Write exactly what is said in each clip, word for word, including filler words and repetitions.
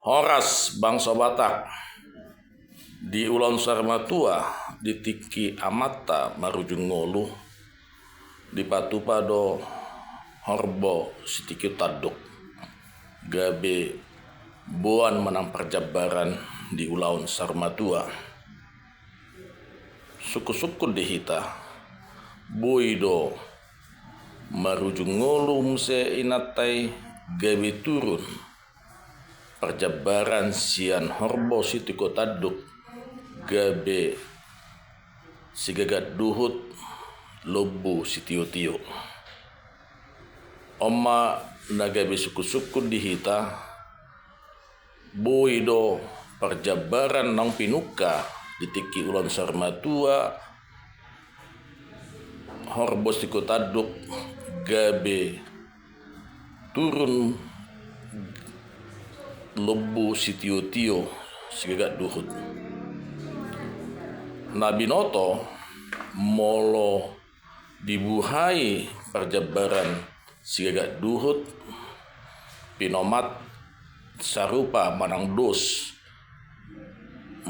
Horas bangso Batak. Di ulaon saur matua, di tingki amanta marujung ngolu, dipatupa do horbo sitio tanduk gabe boan manang parjambaran di ulaon saur matua. Sungkun-sungkun di hita, boi do marujung ngolu muse inanta i gabe turun parjambaran sian horbo sitio tanduk gabe sigagat duhut lombu sitio-tio. On ma na gabe sungkun-sungkun di hita, boi do parjambaran naung pinungka di tingki ulaon saur matua, horbo sitio tanduk gabe turun lombu sitio-tio sigagat duhut. Na binoto, molo dibuhai parjambaran sigagat duhut, pinomat sarupa manang dos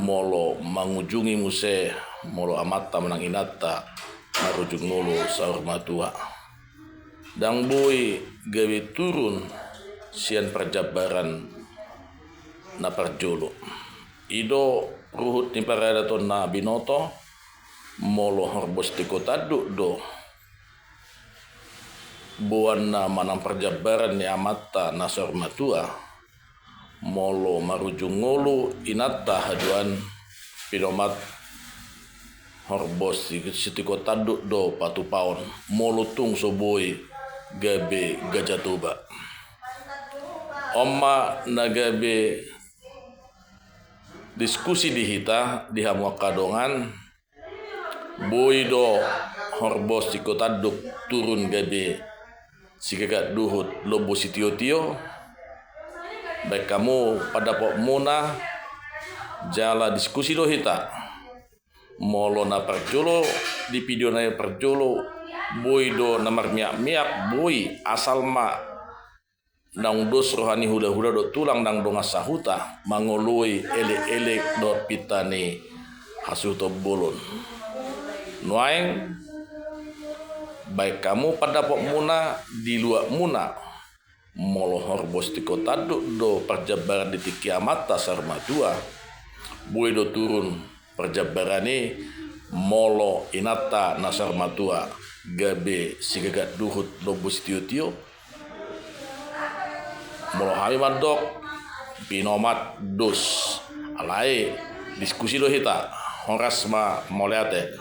molo mangujungi muse, molo amanta manang inanta marujung ngolu saur matua. Ndang boi gabe turun sian parjambaran na parjolo. I do ruhut ni paradaton na binoto, molo horbo sitio tanduk do boanna manang parjambaran ni amanta na saur matua, molo marujung ngolu inanta haduan, pinomat horbo sitio tanduk do patupaon, molo tung so boi gabe gaja Toba. On ma na gabe diskusi di hita, di hamu angka dongan. Boi do horbo sitio tanduk turun gabe sigagat duhut lombu sitio-tio? Baen hamu pandapotmuna jala diskusi do hita. Molo na parjolo, di video na parjolo, boi do na marmiak-miak, boi, asal ma naung dos roha ni hula-hula dohot tulang nang dongan sahuta mangoloi elek-elek dohot pinta ni hasuhuton bolon. Nuaeng baen hamu pandapotmuna di luatmuna. Molo horbo sitio tanduk do parjambaran di tingki amanta saur matua, boi do turun parjambaran i, molo inanta na saur matua gabe sigagat duhut lombu sitio-tio? Molo hami mandok, pinomat dos. Alai diskusi do hita. Horas ma, mauliate.